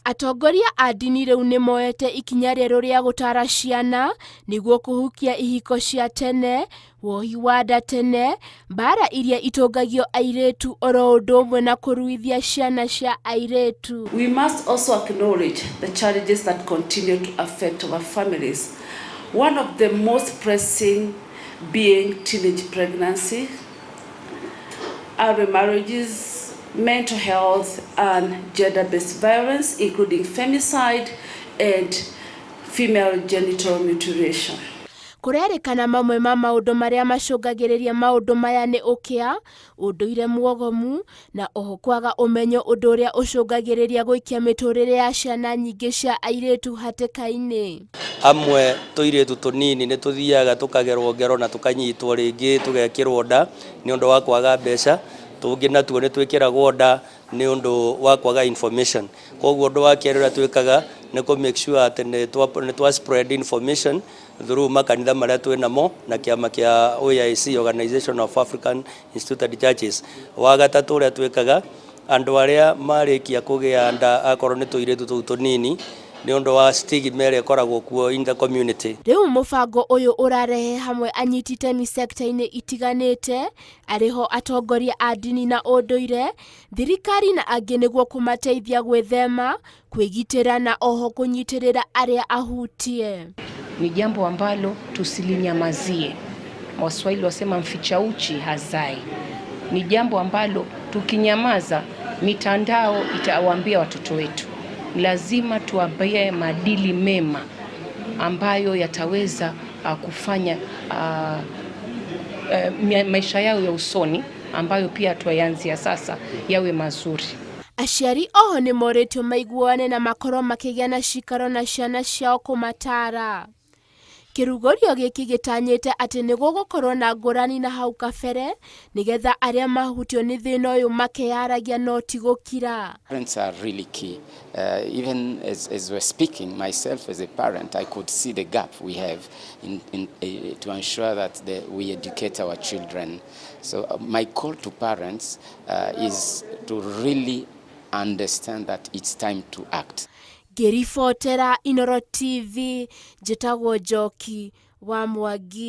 Atongoria a ndini rĩu nĩ moete ikinya rĩerũ rĩa gũtara ciana nĩguo kũhukia ihiko cia tene, wohi wa nda tene, mbara iria itũngagio airĩtu oro ũndũ ũmwe na kũruithia ciana cia airĩtu. We must also acknowledge the challenges that continue to affect our families. One of the most pressing being teenage pregnancy, early marriages, mental health, and gender-based violence, including femicide and female genital mutilation. Kũrerĩkana mamwe ma maũndũ marĩa macũngagĩrĩria maũndũ maya nĩ ũkĩa, ũndũire mwogomu, na oho kwaga ũmenyo, ũndũ ũrĩa ũcũngagĩrĩria gũikia mĩtũrĩre ya ciana nyingĩ cia airĩtu hatĩka-inĩ. Amwe tũirĩtu tũnini nĩ tũthiaga tũkagerwo ngero na tũkanyitwo rĩngĩ, tũgekĩrwo nda nĩ ũndũ wa kwaga mbeca. Tũngĩ natuo nĩ twĩkĩragwo nda nĩ ũndũ wa kwaga information. Koguo ũndũ wa kerĩ ũrĩa twĩkaga nĩ kũ make sure atĩ nĩ twa spread information through makanitha marĩa twĩ namo na kĩama kĩa OAIC, Organization of African Instituted Churches. Wa gatatũ ũrĩa twĩkaga, andũ arĩa marĩkia kũgĩa nda, akorwo nĩ tũirĩtu tũu tũnini, nĩ ũndũ wa stigma ĩrĩa ĩkoragwo kuo in the community. Rĩu mũbango ũyũ ũrarehe hamwe anyiti itemi sekta-inĩ itiganĩte, arĩho atongoria a ndini na ũndũire, thirikari na angĩ, nĩguo kũmateithia gwĩthema, kwĩgitĩra na oho kũnyitĩrĩra arĩa ahutie. Ni jambo ambalo tusilinyamazie. Waswahili wasema mficha uchi hazai. Ni jambo ambalo tukinyamaza, mitandao itawaambia watoto wetu. Lazima tuambie maadili mema ambayo yataweza kufanya maisha yao ya usoni ambayo pia twayanzia sasa yawe mazuri. Aciari oho nĩ morĩtio maiguane na makorwo makĩgĩa na cikaro na ciana ciao kũmatara. Kĩrugũrio gĩkĩ gĩtanyĩte atĩ nĩ gũgũkorwo na ngũrani na hau kabere, nĩgetha arĩa mahutio nĩ thĩna ũyũ makeyaragia no ti gũkira. Parents are really key. Even as we're speaking, myself as a parent, I could see the gap we have to ensure that we educate our children. So my call to parents is to really understand that it's time to act. Ngĩribotera Inoro TV, njĩtagwo Njoki wa Mwangi.